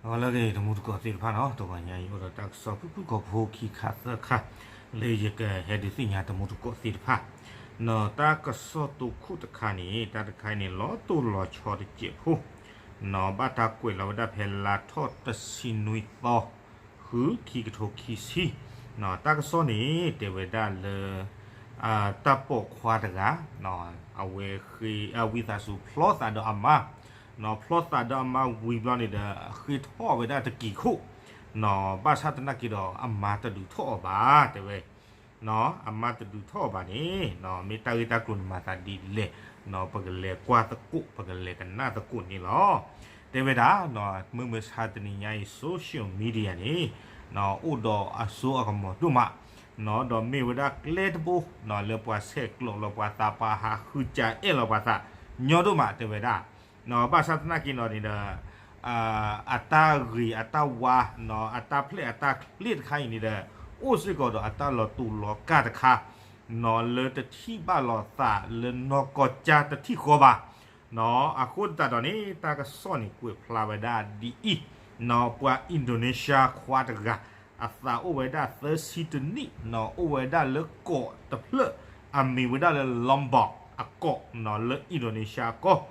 ဂီၤလၢအဂ့ၤ တံၤသကိးသ့ၣ်တဖၣ်နီၤ, တဂီၤညါအံၤ အိၣ်ဒီးတၢ်ကစီၣ်ဖုၣ်ဖုၣ်ကိာ်ဖိခံခါသၢခါ လၢယကဟဲဒုးသ့ၣ်ညါတံၤသကိးသ့ၣ်တဖၣ်နီၤ. တၢ်ကစီၣ်တိခိၣ်တခါန့ၣ် တၢ်တခါအံၤန့ၣ် လီၤတိၢ်လီၤဆီတစဲးဖိနီၤ, ဘၣ်တၢ်ကွဲးလီၤဝဲဒၣ်ဖဲလါထီၣ်တဆံနွံသီ ဃု ခံကထိခံဆံနီၤ. တၢ်ကစီၣ်န့ၣ် တဲဝဲဒၣ်လၢ တၢ်ပိာ်ခွါတဂၤ အဝဲဃ့ ဝံသးစူၤဖျီသးဒီးအမါနီၤ, ဖျီသးဒီးအမါဝံၤဘျီန့ၣ်ဒီး ဃ့ထီၣ်ဝဲဒၣ်တကံၤခိၣ်နီၤ, ဘၣ်ဆၣ်သနာ်က့ဒီး အမါတဒုးထီၣ်အီၤဘၣ် တဲဝဲ အမါတဒုးထီၣ်အီၤဘၣ်န့ၣ်နီၤ, မ့ၢ်တၢ်ဂ့ၢ်တၢ်ကျိၤန့ၣ်မၤသးဒ်လဲၣ်, ပကလဲၤကွၢ်သကိး ပကလဲၤကနၣ်သကိးန့ၣ်လီၤ. တဲဝဲဒၣ် မုၢ်မဆါတနံၤညါအံၤ social media န့ၣ် အိၣ်ဒီးအစိအကမီၤဒိၣ်မး ဒီးမ့ၢ်ဝဲဒၣ်ကျဲတဘိ လၢပှၤဆဲးကျိးလီၤပှၤသး ပှၤဟးဃုစးအဲၣ်လီၤပှၤသး ညီဒိၣ်မး တဲဝဲဒၣ်. ဘၣ်ဆၣ်သနာ်က့နီၤန့ၣ်ဒီး အတၢ်ဂ့ၤအတၢ်ဝါ အတၢ်ဖျဲၣ်အတၢ်ချ့တခါအံၤန့ၣ်ဒီး အိၣ်စ့ၢ်ကီးဒီးအတၢ်လီၤတူာ်လီၤကာ်တခါ လၢတထံၣ်ဘၣ်လိာ်သးလၢနီၢ်ကီၢ်ကၠၢ်တထံၣ်ဃီဘၣ်. အဃိသတးဒီးန့ၣ် တၢ်ကစီၣ်န့ၣ်ကွဲးဖျါဝဲဒၣ်ဒ်အံၤ, ပှၤ Indonesia ခွါတဂၤ အသးအိၣ်ဝဲဒၣ်သၢဆံတနံၣ် အိၣ်ဝဲဒၣ်လၢကီးတဖျၢၣ် အမံၤဝဲဒၣ်လၢ Lombok အကီး လၢ Indonesia အကီၢ်,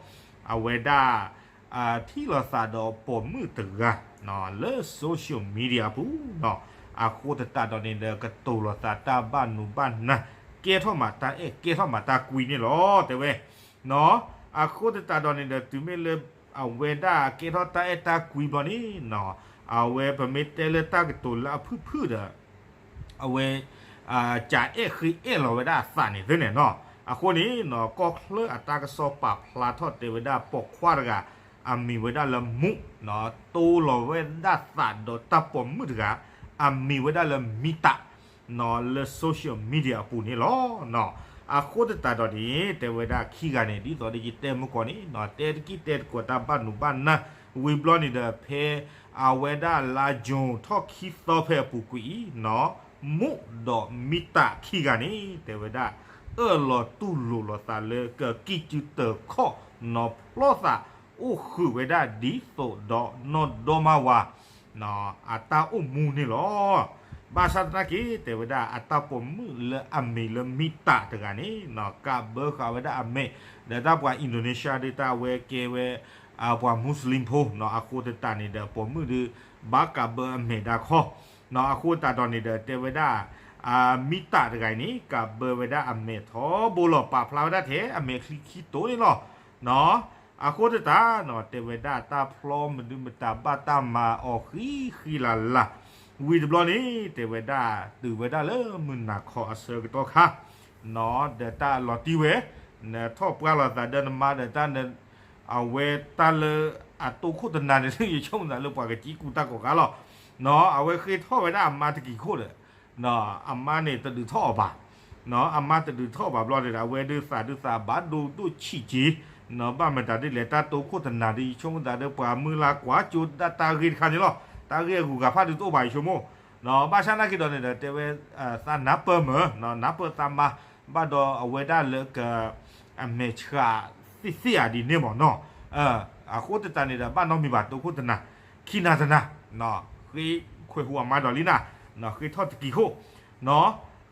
အဝဲဒၣ် ထံၣ်လိာ်သးဒီးပိာ်မုၣ်တဂၤ လၢ social media အပူၤနီၤ, အဃိသတးဒီးန့ၣ်ဒီး ကတိၤလိာ်သးတၢ်ဘၣ်နုာ်ဘၣ်နၢ် ကဲထီၣ်မးတၢ်အဲၣ် ကဲထီၣ်မးတၢ်ကွံန့ၣ်လီၤ တဲဝဲ. အဃိသတးဒီးန့ၣ်ဒီး တုၤမ့ၢ်လၢ အဝဲဒၣ်ကဲထီၣ်တၢ်အဲၣ်တၢ်ကွံဘျီန့ၣ်နီၤ, အဝဲပမ့ၢ်တဲလၢတၢ်ကတိၤလၢအဖုၣ်ဖုၣ်ဒီး အဝဲ စးအဲၣ်ဃ့အဲၣ်လီၤဝဲဒၣ်အသးန့ၣ်သ့န့ၣ်နီၤ. အဃိန့ၣ်နီၤ ကီၢ်ချၢအတၢ်ကစီၣ်ပာ်ဖျါထီၣ်တဲဝဲဒၣ်ပိာ်ခွါတဂၤ အမံၤဝဲဒၣ်လၢမူးနီၤ, တိၤလီၤဝဲဒၣ်သးဒီးတၢ်ပိာ်မုၣ်တဂၤ အမံၤဝဲဒၣ်လၢမံတး နီၤ လၢ social media အပူၤန့ၣ်လီၤ. အဃိသတးဒီးန့ၣ် တဲဝဲဒၣ်ခံဂၤန့ၣ် ဒ်သိးဒီးယတဲမုၢ်ကီၢ်န့ၣ်နီၤ, တဲတကံၢ်တဲတကိးတၢ်ဘၣ်နုာ်ဘၣ်နၢ် ဝံၤဘျီန့ၣ်ဒီး ဖဲအဝဲဒၣ်လါ June ထီၣ်ခံသီဖဲအပူၤကွံာ်အံၤနီၤ, မူးဒီးမံတးခံဂၤန့ၣ် တဲဝဲဒၣ် အၢၣ်လီၤတူၢ်လိာ်လိာ်သးလၢကကံၢ်စုတၢ်ခီၣ်နီၤ, ဖျီသးအိၣ်ဃုာ်ဝဲဒၣ်ဒ်သိးဒီးနီၢ်ဒီမါဝၤ အတၢ်အိၣ်မူန့ၣ်လီၤ. ဘၣ်ဆၣ်သနာ်က့ တဲဝဲဒၣ်အတၢ်ပိာ်မုၣ်လၢအမံၤလၢမံတးတဂၤန့ၣ်နီၤ, ကးဘၢဃာ်ဝဲဒၣ်အမဲာ် ဒီးတၢ်ပှၤ Indonesia ဒုးတၢ်အဝဲကဲဝဲ ပှၤ Muslim ဖိနီၤ, အဃိသတးန့ၣ်ဒီး ပိာ်မုၣ်ဒုး ဘၣ်ကးဘၢအမဲာ်ဒၣ်ခီနီၤ. အဃိသတးဒီးန့ၣ်ဒီး တဲဝဲဒၣ် မံတးတဂၤအံၤန့ၣ် ကးဘၢဝဲဒၣ်အမဲာ်ထီဘိလီၤ, ပာ်ဖျါဝဲဒၣ်ထဲအမဲာ်ချံခံတိၤန့ၣ်လီၤ. အဃိသတးနီၤ တဲဝဲဒၣ်တၢ်ဖျီမနုၤမတၤဘၣ်တၢ်မၤအီၤဃံဃံလၤလၤ ဝံၤတဘျီန့ၣ် တဲဝဲဒၣ်တုၤဝဲဒၣ်လၢမုၢ်နၤခီအဆၢကတီၢ်ခါနီၤ, ဒီးတၢ်လီၤတံၢ်ဝဲ နထီၣ်ပှၢ်လိာ်သးဒီးနမါဒီးတၢ် အဝဲတၢ်လၢအတိၢ်ခိၣ်တနၤန့ၣ် ယဆိကမိၣ်သးလၢပှၤကကံၣ်ကူၣ်တၢ်ကိးဂၤလီၤ. အဝဲဃ့ထီၣ်ဝဲဒၣ်အမါတကံၤခိၣ်ဒီး အမါန့ၣ်တဒုးထီၣ်အီၤဘၣ်. အမါတဒုးထီၣ်ဘၣ်ဘျီန့ၣ်ဒီး အဝဲဒုးသးဒုးသးဘၣ်ဒိဒိၣ်ဆံးက့ၤ ဘၣ်မတၤဒ်လဲၣ် တၢ်တိၢ်ခိၣ်တနၤဒီး ယဆိကမိၣ်သးဒီးပှၤမုၢ်လၢ်ကွၢ်ကၠိဒၣ်တၢ်ဂ့ၢ်တခါန့ၣ်လီၤ. တၢ်ဂ့ၢ်အဂုၤအဂၤဖးဒုးတအိၣ်ဘၣ် ယဆိကမိၣ် ဘၣ်ဆၣ်သနာ်က့ဒီးန့ၣ်ဒီး တဲဝဲ သးနၢ်ပၢၢ်မၢ် နၢ်ပၢၢ်သးမါ ဘၣ်ဒီးအဝဲဒၣ်လၢက အမဲာ်ဆှးသ့ၣ်သ့ၣ်ဧါဒ်န့ၣ်မၢ်နီၤ. အဃိသတးန့ၣ်ဒီး ဘၣ်နီတမံၤဘၣ် တိၢ်ခိၣ်တနၤ ခံနၤတနၤ ဃ့ခွဲးဟူးအမါဒီးလံနၤ ဃ့ထီၣ်တကံၤခိၣ် ဃ့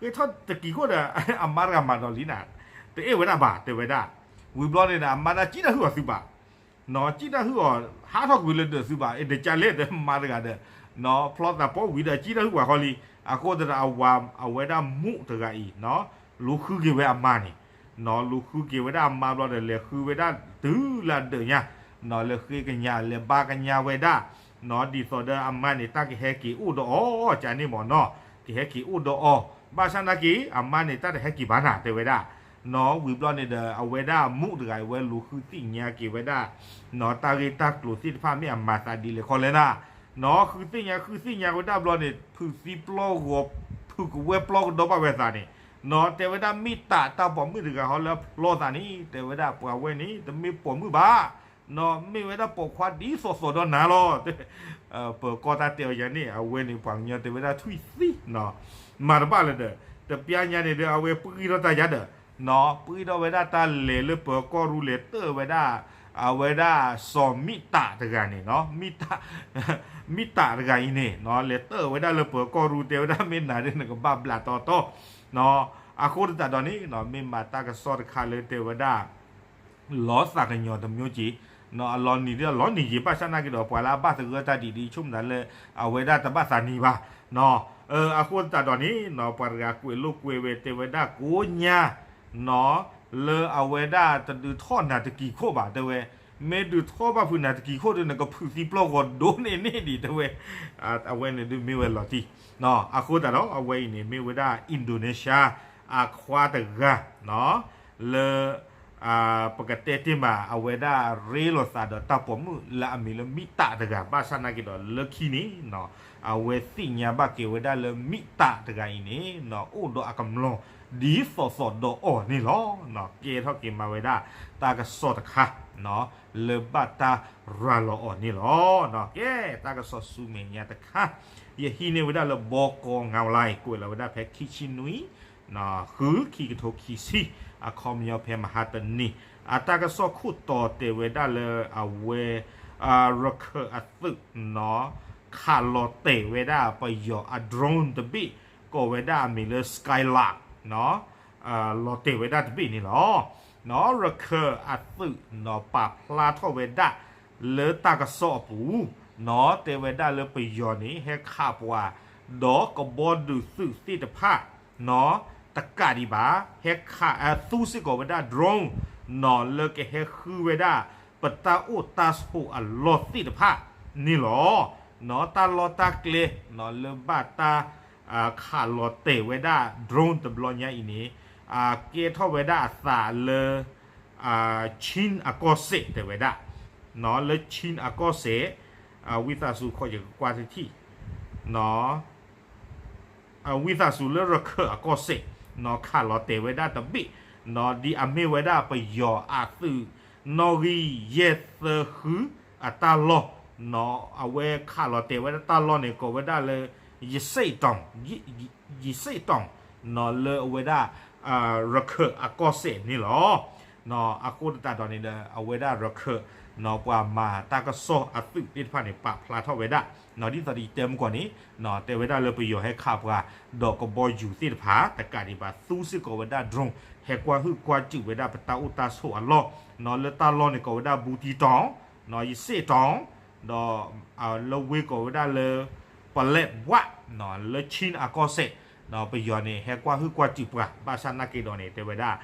ထီၣ်တကံၤခိၣ်ဒီး အမါတဂၤမၤဒီးလံနၤ တအဲၣ်ဝဲဒၣ်ဘၣ် တဲဝဲဒၣ်. ဝံၤဘျီန့ၣ်ဒီး အမါဒၣ်စံၣ်တၢ်ဟုၣ်အီၤသုဘၣ် စံၣ်တၢ်ဟုၣ်အီၤ ဟးထီၣ်ကွံာ်လၢဒၢးသုဘၣ် အဒကလဲၣ်ဒီးမါတဂၤဒီး ဖျီသးပီဝံၤဒီး စံၣ်တၢ်ဟုၣ်ပှၤဃီလံ. အဃိသတးဒီး အဝၤအဝဲဒၣ်မူးတဂၤအံၤ လူၤဃုက့ၤဝဲအမါန့ၣ် လူၤဃုက့ၤဝဲဒၣ်အမါဘျီဒီး လဲၤဃုဝဲဒၣ်တုၤလၢအဒၢးညါ လဲၤဃ့ကညး လဲၤဘါကညးဝဲဒၣ် ဒ်သိးဒီးအမါန့ၣ် တၢ်ကဟဲက့ၤအိၣ်ဒီးအီၤ ကန့ၣ်မၢ်နီၤ ကဟဲက့ၤအိၣ်ဒီးအီၤ. ဘၣ်ဆၣ်သနာ်က့ အမါန့ၣ် တၢ်တဟဲက့ၤဘၣ်နၤ တဲဝဲဒၣ်. ဝံၤဘျီန့ၣ်ဒီး အဝဲဒၣ်မူးတဂၤအံၤ ဝဲလူၤဃုသ့ၣ်ညါက့ၤဝဲဒၣ် တၢ်ဂ့ၢ်တၢ်ကျိၤသ့ၣ်တဖၣ် မ့ၢ်အမၤသးဒ်လဲၣ်ခီလဲၣ်နၤ ဃုသ့ၣ်ညါ ဃုသ့ၣ်ညါဝဲဒၣ်ဘျီန့ၣ် ဖုးသံပျီဂီၤ ဖုးကဝဲပျီကဒီးဘၣ်ဝဲသးန့ၣ် တဲဝဲဒၣ် မ့ၢ်တးတၢ်ပိာ်မုၣ်တဂၤဟီလၢအဖျီသးန့ၣ် တဲဝဲဒၣ်ပှၤဝဲန့ၣ် တမ့ၢ်ပိာ်မုၣ်ဘၣ် မ့ၢ်ဝဲဒၣ်ပိာ်ခွါဒ်သိးသိးဒီးနၤလီၤ. ပၢၤကီၢ်တၢ်တဲအီၤယၤန့ၣ် အဝဲန့ၣ် ပှၤကညီတဲဝဲဒၣ်ထွံၣ်သံ မၤတဘၣ်လၢၤဒီး တပျၢ်ညါန့ၣ်ဒီး အဝဲပှံၢ်ထီၣ်တၢ်ယါဒီး ပှံၢ်ထီၣ်ဝဲဒၣ်တၢ်လဲၤလၢပၢၤကီၢ်ရူ လဲၤတၢၢ်ဝဲဒၣ် အဝဲဒၣ်စီၤမံၣ်တးတဂၤန့ၣ်, မံၣ်တးတဂၤအံၤန့ၣ် လဲၤတၢၢ်ဝဲဒၣ်လၢပၢၤကီၢ်ရူ တဲဝဲဒၣ်မ့ၢ်နၤဒီးနကဘၣ်ဘျးတီတီ, အဃိသတးဒီးန့ၣ် မ့ၢ်မၤတၢ်ကစီၣ်တခါလၢတဲဝဲဒၣ် လီၤသးကညီၤတမျိုးက့ၤ, အလီၤနံၤဒ်အလီၤနံၤက့ၤ ဘၣ်ဆၣ်နာ်က့ၤဒီး ပှၤလၢအဘၣ်သဂၢၢ်တၢ်ဒ်အံၤ ဆိကမိၣ်သးလၢ အဝဲဒၣ်တဘၣ်သးနံၤဘၣ်, အဃိသတးဒီးန့ၣ် ပှၤတဂၤကွဲးလိာ်ကွဲဝဲတဲဝဲဒၣ်ကိးညါ လၢအဝဲဒၣ်တဒုးထီၣ်နၤတကံၤခိၣ်ဘၣ် တဲဝဲ, မ့ၢ်ဒုးထီၣ်ဘၣ်ဖုးနၤတကံၤခိၣ်ဒီး နကဖုးသံပျီၢ်ဂီၤဒိၣ်န့ၢ်န့ၢ်ဒံး တဲဝဲ, အဝဲန့ၣ်ဒုးမ့ၢ်ဝဲလီၤတံၢ်, အဃိသတးဒီး အဝဲအံၤန့ၣ် မ့ၢ်ဝဲဒၣ် Indonesia အခွါတဂၤ လၢ ပကတဲတ့ၢ်မး အဝဲဒၣ်ရ့လိာ်သးဒီးတၢ်ပိာ်မုၣ်လၢအမံၤလၢမံၣ်တးတဂၤ ဘၣ်ဆၣ်နာ်က့ၤဒီးလၢခံန့ၣ် အဝဲသ့ၣ်ညါဘၣ်က့ၤဝဲဒၣ်လၢမံၣ်တးတဂၤအံၤန့ၣ် အိၣ်ဒီးအကမျီၤ ဒ်သိးသိးဒီးအီၤန့ၣ်လီၤ. ကဲထီၣ်က့ၤမးဝဲဒၣ် တၢ်ကစီၣ်တခါ လၢဘၣ်တၢ်ရၤလီၤအီၤန့ၣ်လီၤ. ကဲ တၢ်ကစီၣ်ဆူမဲာ်ညါတခါ ယဟံးန့ၢ်ဝဲဒၣ်လၢ ဘီကီ ငါးလါ ကွဲးလီၤဝဲဒၣ်ဖဲခံဆံနွံ ဃု ခံကထိခံဆံ အခီပညီဖဲမဟါတနံၤ အတၢ်ကစီၣ်ခိၣ်တီတဲဝဲဒၣ်လၢအဝဲ ရခၢၣ်အသုး ခးလီၤတဲာ်ဝဲဒၣ်ပယီၤအ drone တဘ့ၣ် ကိးဝဲဒၣ်အမံၤလၢ Skylark လီၤတဲာ်ဝဲဒၣ်တဘ့ၣ်န့ၣ်လီၤ. ရခၢၣ်အသုးပာ်ဖျါထီၣ်ဝဲဒၣ် လၢတၢ်ကစီၣ်အပူၤ တဲဝဲဒၣ်လၢပယီၤန့ၣ် ဟဲခးပှၤ ဒီးကဘီဒုးသုးသ့ၣ်တဖၣ် တကးဒံးဘၣ် ဟဲခးသူစ့ၢ်ကီးဝဲဒၣ် drone လၢကဟဲဃုဝဲဒၣ် ပတၢ်အိၣ်တၢ်ဆိးအလီၢ်သ့ၣ်တဖၣ်န့ၣ်လီၤ. တၢ်လီၢ်တၢ်ကျဲ လၢဘၣ်တၢ် ခးလီၤတဲာ်ဝဲဒၣ် drone တဘျီညါအံၤန့ၣ် ကဲထီၣ်ဝဲဒၣ်အသးလၢ Chin အကီၢ်စဲၣ်တဲဝဲဒၣ်, လၢ Chin အကီၢ်စဲၣ် ဝံသးစူၤခီယကကွၢ်တထံၣ် ဝံသးစူၤလၢရခၢၣ်အကီၢ်စဲၣ် ခးလီၤတဲာ်ဝဲဒၣ်တဘ့ၣ် ဒ်အမ့ၢ်ဝဲဒၣ်ပယီၤအသုး နီၣ်ဂံၢ်ယဲၢ်သၢဃုအတၢ်လီၢ်, အဝဲခးလီၤတဲာ်ဝဲဒၣ်တၢ်လီၢ်န့ၣ် ကိးဝဲဒၣ်လၢ ယစ့ၣ်တီၣ် ယစ့ၣ်တီၣ် လၢအဝဲဒၣ် ရခၢၣ်အကီၢ်စဲၣ်န့ၣ်လီၤ. အဃိသတးဒီးန့ၣ်ဒီး အဝဲဒၣ်ရခၢၣ် ပှၤမၤတၢ်ကစီၣ်အသုးသ့ၣ်တဖၣ်န့ၣ် ပာ်ဖျါထီၣ်ဝဲဒၣ် ဒ်သိးဒီးယတဲမုၢ်ကီၢ်န့ၣ် တဲဝဲဒၣ်လၢပယီၤဟဲခးပှၤ ဒီးကဘီယူၤသ့ၣ်တဖၣ် တကးဒံးဘၣ် သူစ့ၢ်ကီးဝဲဒၣ် drone ဟဲကွၢ်ဟုၣ်ကွၢ်စူၣ်ဝဲဒၣ်ပတၢ်အိၣ်တၢ်ဆိးအလီၢ်, လၢတၢ်လီၢ်န့ၣ်ကိးဝဲဒၣ် ဘူးတံတီၣ် ယစ့ၣ်တီၣ် ဒီး လၢဝ့ၢ်ကိးဝဲဒၣ်လၢ ပလဲးဝး လၢ Chin အကီၢ်စဲၣ် ပယီၤန့ၣ် ဟဲကွၢ်ဟုၣ်ကွၢ်စူၣ်ပှၤ ဘၣ်ဆၣ်နာ်က့ၤဒီးန့ၣ် တဲဝဲဒၣ်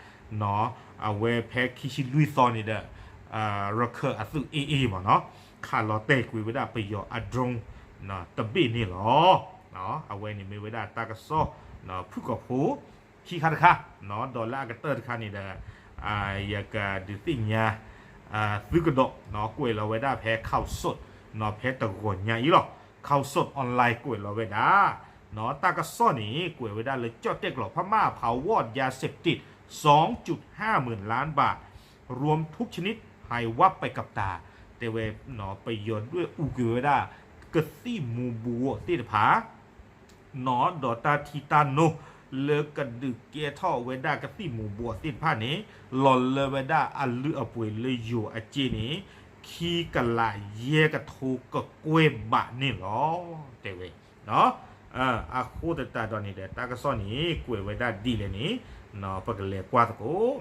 အဝဲဖဲခံဆံလွံၢ်သီန့ၣ်ဒီး ရခၢၣ်အသုး AA မ့ၢ်နီၤ ခးလီၤတဲာ်ကွံာ်ဝဲဒၣ်ပယီၤအ drone တဘ့ၣ်န့ၣ်လီၤ. အဝဲန့ၣ်မ့ၢ်ဝဲဒၣ်တၢ်ကစီၣ် ဖုၣ်ကိာ်ဖိ ခံခါတခါ ဒီးလၢအကတၢၢ်တခါန့ၣ်ဒီး ယကဒုးသ့ၣ်ညါ သုကဒီး ကွဲးလီၤဝဲဒၣ်ဖဲ Khaosod ဖဲတဂီၤညါအံၤလီၤ. Khaosod Online ကွဲးလီၤဝဲဒၣ် တၢ်ကစီၣ်န့ၣ် ကွဲးဝဲဒၣ်လၢ ကၠီၣ်တဲၣ်ကျိာ် พม่าเผาวอดยาเสพติด สองจุดห้าหมื่นล้านบาท รวมทุกชนิดหายวับไปกับตา တဲဝဲ ပယီၤဒွဲၣ်အူကွံာ်ဝဲဒၣ် ကသံၣ်မူၤဘှီးသ့ၣ်တဖၣ် ဒီးတၢ်ထံတၢ်နိ လၢကဒုးကဲထီၣ်ဝဲဒၣ်ကသံၣ်မူၤဘှီးသ့ၣ်တဖၣ်န့ၣ် လီၤလၢဝဲဒၣ်အလုၢ်အပှ့ၤလၢယိၤအစ့န့ၣ် ခံကလးယဲၢ်ကထိကကွဲၢ်ဘးန့ၣ်လီၤ တဲဝဲ အဃိသတးဒီးန့ၣ်ဒီး တၢ်ကစီၣ်န့ၣ် ကွဲးဝဲဒၣ်ဒ်လဲၣ်န့ၣ် ပကလဲၤကွၢ်သကိး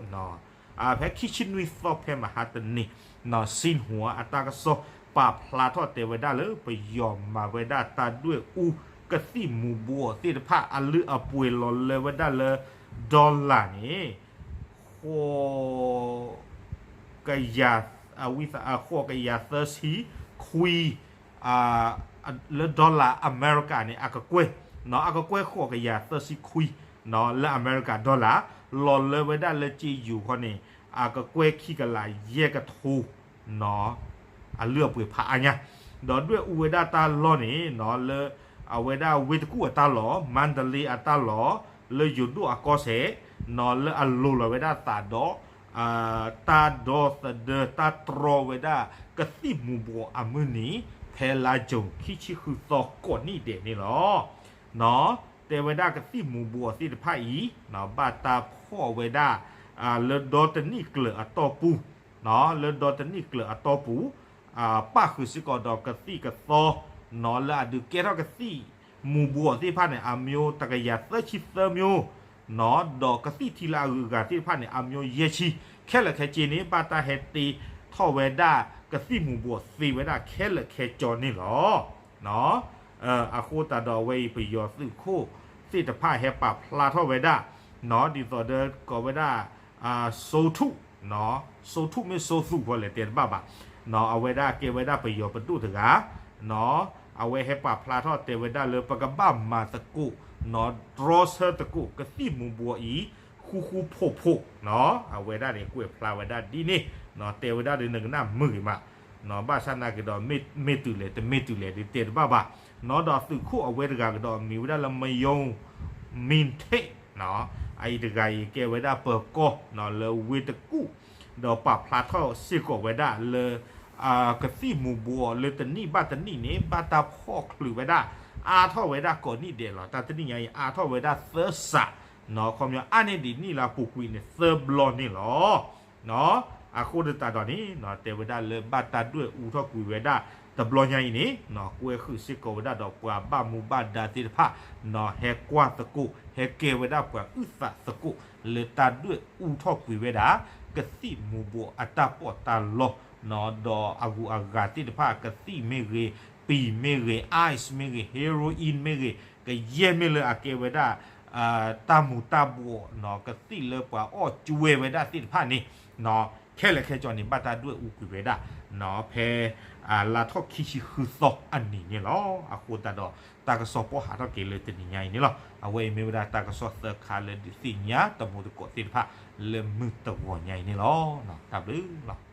ဖဲခံဆံနွံသီဖဲမဟါတနံၤ Xinhua အတၢ်ကစီၣ် ပာ်ဖျါထီၣ်တဲဝဲဒၣ်လၢ ပယီၤမၤဝဲဒၣ်တၢ်ဒွဲၣ်အူ ကသံၣ်မူၤဘှီးသ့ၣ်တဖၣ် အလုၢ်အပှ့ၤလီၤလၢဝဲဒၣ်လၢ dollar န့ၣ် ဃိးကယၤ အဝံသး ဃိးကယၤသၢဆံခွံ လၢ dollar အမဲရကၤန့ၣ် အကကွဲၢ် အကကွဲၢ်ဃိးကယၤသၢဆံခွံ လၢအမဲရကၤ dollar လီၤလၢဝဲဒၣ်လၢစ့ယိၤခီန့ၣ် အကကွဲၢ်ခံကလးယဲၢ်ကထိ အလုၢ်အပှ့ၤဖးအါညါ ဒီးဒွဲၣ်အူဝဲဒၣ်တၢ်လီၢ်န့ၣ် လၢအဝဲဒၣ်ဝ့ၢ်တကူၣ်အတၢ်လီၢ် မါတလ့အတၢ်လီၢ် လၢယိၤဒိၣ်အကီၢ်စဲၣ် လၢအလိၤလီၤဝဲဒၣ်သးဒီး တၢ်ဒီသဒၢတၢ်တြီဝဲဒၣ်ကသံၣ်မူၤဘှီးအမုၢ်နံၤ ဖဲလါယူၤခံဆံဃုသီကိးနံၣ်ဒဲးန့ၣ်လီၤ. တဲဝဲဒၣ်ကသံၣ်မူၤဘှီးသ့ၣ်တဖၣ်အံၤ ဘၣ်တၢ်ဖီၣ်ဝဲဒၣ် လၢဒီတနံၣ်ကျၢၤအတီၢ်ပူၤ လၢဒီတနံၣ်ကျၢၤအတီၢ်ပူၤ ပၣ်ဃုာ်စ့ၢ်ကီးဒီးကသံၣ်ကသီ လၢအဒုးကဲထီၣ်ကသံၣ်မူၤဘှီးသ့ၣ်တဖၣ်န့ၣ် အမျိုးတကယၤသၢဆံသၢမျိုး ဒီးကသံၣ်ထံလၢအဂုၤအဂၤသ့ၣ်တဖၣ်န့ၣ် အမျိုးယဲၢ်ဆံ, ခဲလၢာ်ခဲဆ့န့ၣ် ဘၣ်တၢ်ဟဲတ့ထီၣ်ဝဲဒၣ်ကသံၣ်မူၤဘှီးသ့ဝဲဒၣ်ခဲလၢာ်ခဲဆ့န့ၣ်လီၤ. အဃိသတးဒီးအဝဲအံၤပယီၤသုးခိၣ်သ့ၣ်တဖၣ်ဟဲပာ်ဖျါထီၣ်ဝဲဒၣ် ဒ်သိးဒီးကိးဝဲဒၣ် စိထူၣ် စိထူၣ်မ့ၢ်စိသူၣ်ဖီလဲၣ်တဲတဘၣ်ဘၣ်, အဝဲဒၣ်ကဲဝဲဒၣ်ပယီၤပဒိၣ်တဂၤ အဝဲဟဲပာ်ဖျါထီၣ်တဲဝဲဒၣ်လၢပကဘၣ်မၤသကိး တြီဆၢသကိး ကသံၣ်မူၤဘှီးအံၤ ဃူဃူဖိးဖိး, အဝဲဒၣ်န့ၣ်ကွဲးဖျါဝဲဒၣ်ဒ်န့ၣ် တဲဝဲဒၣ်ဒီးနကနၣ်မုာ်ဂ့ၤမး, ဘၣ်ဆၣ်နာ်က့ၤဒီး မ့ၢ်တုၤလဲၣ်တမ့ၢ်တုၤလဲၣ်ဒ်တဲတဘၣ်ဘၣ်, ဒီးသုးခိၣ်အဝဲတဂၤကဒီးမ့ၢ်ဝဲဒၣ်လၢ မယုံ မင်းထက် အအံၤတဂၤအံၤကဲဝဲဒၣ်ပၢၤကီၢ် လၢဝ့ၢ်တကူၣ် ဒီးပာ်ဖျါထီၣ်စ့ၢ်ကီးဝဲဒၣ်လၢ ကသံၣ်မူၤဘှီးလၢတနံၣ်ဘၣ်တနံၣ်န့ၣ် ဘၣ်တၢ်ဖီၣ်ချုးဝဲဒၣ် အါထီၣ်ဝဲဒၣ်ကိးနံၣ်ဒဲးလီၤ. တၢ်တနံၣ်ညါအံၤ အါထီၣ်ဝဲဒၣ်သၢစး, ခီပညီအါန့ၢ်ဒံးနံၣ်လၢအပူၤကွံာ်န့ၣ် သၢဘျီန့ၣ်လီၤ. အဃိသတးဒီးန့ၣ် တဲဝဲဒၣ်လၢဘၣ်တၢ်ဒွဲၣ်အူထီၣ်ကွံာ်ဝဲဒၣ်တဘျီညါအံၤန့ၣ် ကွဲဃုာ်စ့ၢ်ကီးဝဲဒၣ်ဒီးပှၤဘၣ်မူဘၣ်ဒါသ့ၣ်တဖၣ် ဟဲကွၢ်သကိး ဟဲကဲဝဲဒၣ်ပှၤအုၣ်သးသကိး လၢတၢ်ဒွဲၣ်အူထီၣ်ကွံာ်ဝဲဒၣ် ကသံၣ်မူၤဘှီးအတၢ်ပီးတၢ်လီ ဒီးအဂုၤအဂၤသ့ၣ်တဖၣ် ကသံၣ်မ့ၢ်ဂ့ၤ, ပံၤမ့ၢ်ဂ့ၤ, ice မ့ၢ်ဂ့ၤ, heroin မ့ၢ်ဂ့ၤ, ကယဲၢ်မ့ၢ်လၢအကဲဝဲဒၣ် တၢ်မူၤတၢ်ဘှီး ကသံၣ်လၢပှၤအီၣ်ကွဲဝဲဒၣ်သ့ၣ်တဖၣ်န့ၣ် ခဲလၢာ်ခဲဆ့န့ၣ် ဘၣ်တၢ်ဒွဲၣ်အူကွံာ်ဝဲဒၣ် ဖဲ လါထီၣ်ခံဆံဃုသီအနံၤန့ၣ်လီၤ. အဃိသတးဒီး တၢ်ကစီၣ်ပီၣ်ဟးထီၣ်က့ၤလၢတနံၤညါအံၤန့ၣ်လီၤ. အဝဲအံၤမ့ၢ်ဝဲဒၣ်တၢ်ကစီၣ်သၢခါလၢဒုးသ့ၣ်ညါတမူတကိးသ့ၣ်တဖၣ် လၢမုၢ်တဂီၤညါအံၤန့ၣ်လီၤ. တၢ်ဘျုးလီၤ.